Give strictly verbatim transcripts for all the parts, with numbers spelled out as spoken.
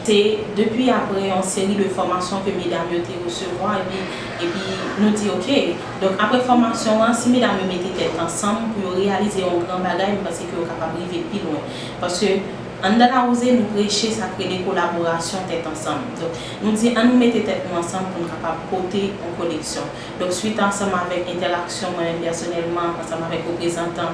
Se depi apre yon seri de fòmasyon ke medam yo te resevwa, epi, epi nou di, "Ok." Donk, apre fòmasyon an, si medam yo mete tèt ansanm pou yo reyalize yon gran bagay, m panse ke yo kapab rive pi lwen. Paske anndan Lawouze, nou preche sa k rele kolaborasyon tèt ansanm. Donk, nou di, "An nou mete tèt nou ansanm pou nou kapab pote yon koleksyon." Donk, swit ansanm avèk entèraksyon mwen menm pèsonèlman, ansanm avèk reprezantan,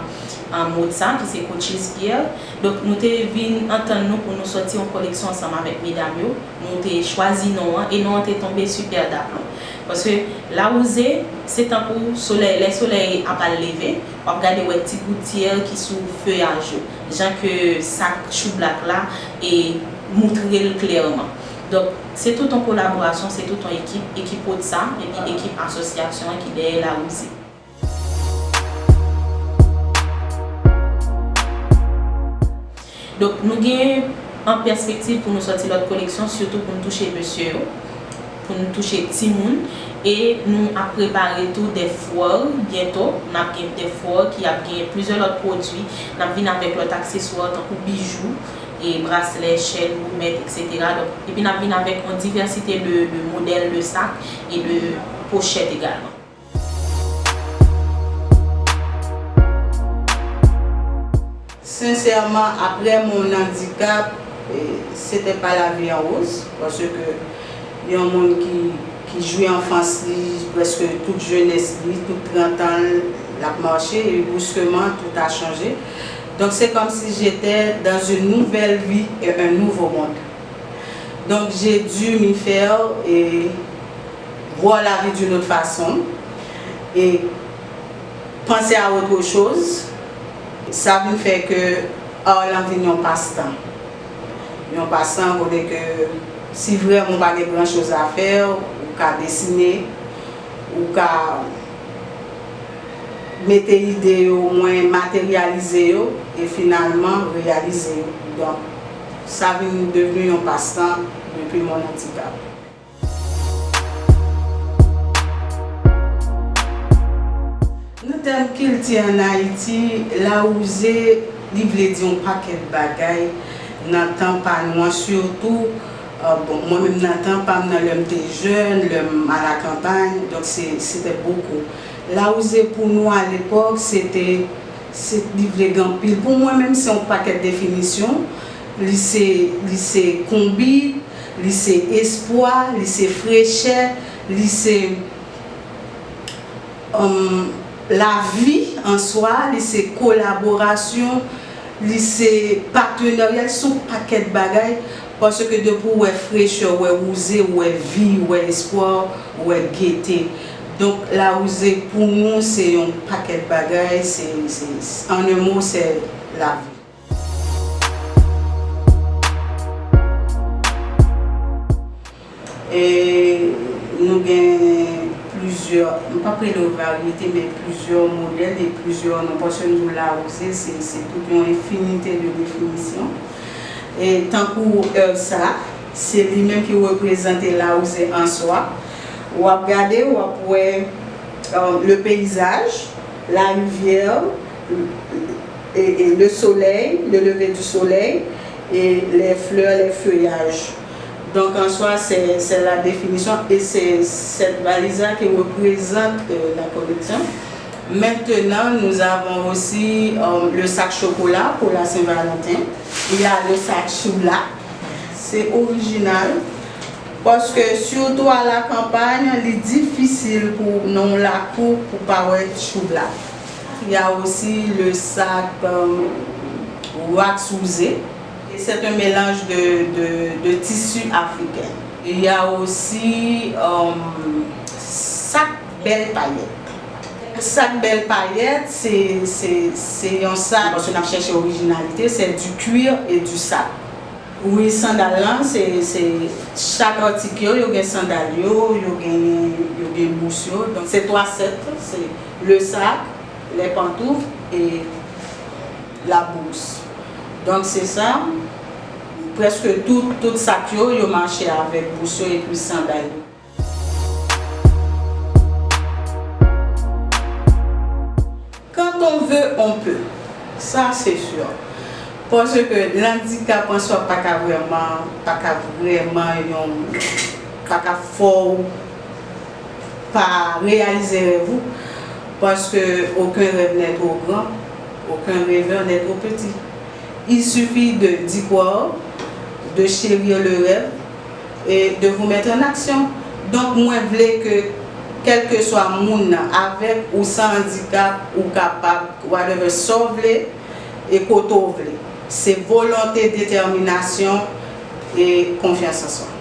um, MODSA, ki se Coaches Guild, donk, nou te vin antann nou pou nou sòti yon koleksyon ansanm avèk medam yo. Nou te chwazi non an, e non an te tonbe super d'aplomb. Paske Lawouze, se tankou solèy, lè solèy ap al leve, w ap gade, wè ti gout tyè ki sou feyaj yo, jan ke sak choublak la e moutre l klèman. Donk, se tout yon kolaborasyon, se tout yon ekip, ekip MODSA, epi ekip asosyasyon an ki dèyè Lawouze. Donk, nou gen an pèspektiv pou nou sòti lòt koleksyon, sitou pou n touche mesye yo, pou n touche timoun, e nou ap prepare tou de fwòr byento. N ap gen de fwòr ki ap gen plizyè lòt pwodui. N ap vin avèk lòt akseswa tankou bijou, e braslè, chèn, goumèt, etsetera. Donk, epi n ap vin avèk yon divèsite de, de modèl de sak e de pochèt egalman. Sensèman, apre mon andikap, eh, se te pa lavi an woz, paske yon moun ki, ki jwi anfans li, prèske tout jenès li, tout trant an l, l ap mache, e brusquement, tout a chanje. Donc, c'est comme si j'étais dans une nouvelle vie et un nouveau monde. Donc, j'ai dû m'y faire et voir la vie d'une autre façon et penser à autre chose. Sa vin fè ke ar lan vin yon pastan. Yon pastan kote ke si vrèman ou pa gen gran choz a fè, ou ka desine, ou ka mete ide yo, mwen materyalize yo, e finalman reyalize yo. Donk, sa vin devni yon pastan depi mon andikap. Nan tèm kilti ann Ayiti, Lawouze, li vle di yon pakèt bagay nan tan pa nou an, sitou, euh, bon, mwen menm nan tan pa m nan, lè m te jèn, lè m a la kanpay, donk se, se te bokou. Lawouze pou nou alepòk, se te, se, li vle gen anpil. Pou mwen menm, se yon pakèt definisyon. Li se, li se konbit, li se espwa, li se frechè, li se, um, lavi an swa, li se kolaborasyon, li se patenarya, li se yon pakèt bagay, paske depi w wè frechè, w wè wouze, w wè vi, w wè espwa, w wè gete. Donk, Lawouze pou nou, se yon pakèt bagay, se, se, en un mot, c'est la vie. E nou gen plizyè, m p ap rele yo varyete, men plizyè modèl e plizyè non, paske nou di w Lawouze, se, se tout yon enfinite de definisyon. E tankou Ursa, se li menm ki reprezante Lawouze an swa. W ap gade, w ap wè, euh, le paysage, la rivière, et, et le soleil, le lever du soleil, et les fleurs, les feuillages. Donc, en soi, c'est, c'est la définition et c'est cette valise-là qui représente, euh, la collection. Maintenant, nous avons aussi, euh, le sac chocolat pour la Saint-Valentin. Il y a le sac choublak. C'est original. Paske, sitou a la kanpay, li difisil pou nan yon lakou pou pa wè choublak. Il y a aussi le sac, euh, wax wouze. Et c'est un mélange de, de, de tissus africains. Il y a aussi, euh, sak bèl payèt. Sak bèl payèt, se, se, se yon sak, paske n ap chèche orijinalite, c'est du cuir et du sac. Wi, sandal lan, se, se chak atik yo, yo gen sandal yo, yo gen, yo gen bous yo. Donk, se twa sèt, se le sac, les pantoufles et la bourse. Donk, se sa, prèske tout, tout sak yo, yo mache avèk bous yo epi sandal yo. Quand on veut, on peut. Sa, se si. Paske landikap an swa pa ka vrèman, pa ka vrèman yon, pa ka fè w pa reyalize rèv ou, paske aucun rêve n'est trop grand, aucun rêveur n'est trop petit. Il suffit de d'y croire, de chérir le rêve et de vous mettre en action. Donk, mwen vle ke kèlkeswa moun nan, avèk ou san andikap, ou kapab, whatever, sa w vle e kote w vle. Se volonte, detèminasyon e konfyans an swa.